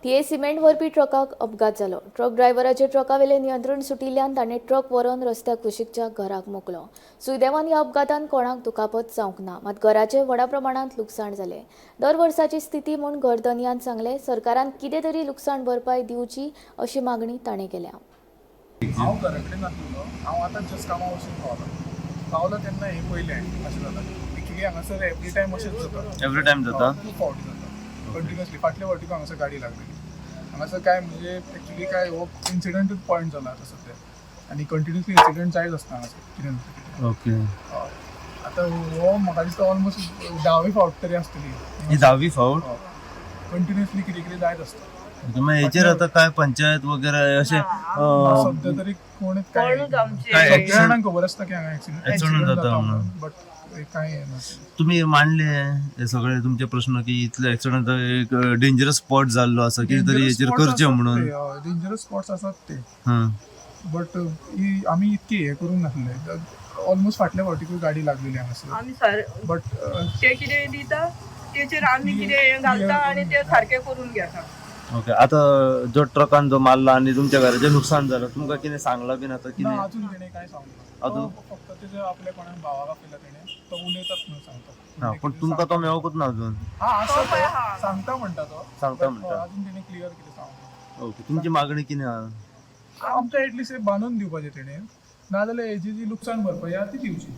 थिये सिमेंट व्हरपी ट्रकाक अपघात जालो. ट्रक ड्रायव्हराचे ट्रकावेले नियंत्रण सुटिल्ल्यान ताणें ट्रक व्हरून रस्त्या कुशीकच्या घराक मोकलो. सुदैवान ह्या अपघातान कोणाक दुखापत जावंक ना, मात घराचें व्हडा प्रमाणांत लुकसाण जालें. दर वर्साची स्थिती म्हूण घरधनयान सांगलें, सरकारान कितें तरी लुकसाण भरपाय दिवची अशी मागणी ताणें केल्या. हांव घरा कडेन नासलेलो. हांव आतां जस्ट कामा वचून पावलो. पावलो तेन्ना हें पयलें अशें जालां. एक्चुली हांगासर एवरी टायम अशेंच जाता. एवरी टायम जाता? हय, खूब फावटी जाता कंटिन्युअसली. फाटल्या फावटी हांगासर गाडी लागलेली. हांगासर काय म्हणजे एक्चुली काय हो इन्सिडंटूच पॉयंट जाला आतां सद्या आनी कंटिन्युअसली इन्सिडंट जायत आसता हांगासर कितें ना कितें. ओके. हय. आतां हो म्हाका दिसता ऑलमोस्ट धावी फावट तरी आसतली. ही 10वी फावट? कंटिन्युअसली कितें कितें जायत आसता. ओके, मग हेचेर आता काय पंचायत वगैरे अशें ना, सद्या तरी कोणूच काय कोणूच आमचे काय सगळ्या action- जाणांक खबर आसता की हांगा एक्सिडंट Accident जाता म्हणून. बट काय हें ना. तुम्ही मांडले हे सगळे तुमचे प्रश्न की इतले एक्सिडंट एक डेंजरस स्पॉट जाल्लो आसा, कितें तरी हेचेर करचें म्हणून? डेंजरस स्पॉट्स आसात ते. हं. बट आमी इतके हे करूंक नासले. ऑलमोस्ट फाटल्या फावटीकूय गाडी लागलेली हांगासर. आमी सार बट ते कितें दिता तेचेर आमी कितें हें घालता आनी ते सारकें करून घेता. ओके, आता जो ट्रकान जो मारला आणि तुमच्या घराचें नुकसान झालं, तुमकां कितें सांगलां बीन आतां ना, कितें? अजून तेणें काय सांगूंक ना. अजून? तो फक्त तेजे आपल्या कोणाक भावाक आपयला तेणें, तो उलयतात म्हणून सांगता. हा, पण तुमकां तो मेळोकूच ना अजून? हा, आसा. तो पळय तो हा. सांगता म्हणटा तो. सांगता But, म्हणटा. अजून तेणें क्लियर कितें सांगूंक ना. ओके, तुमची मागणी कितें आहा? आमकां एटलिस्ट बांदून दिवपाचें तेणें, नाजाल्यार हेजी जी लुकसाण भरपाई आहा ती दिवची.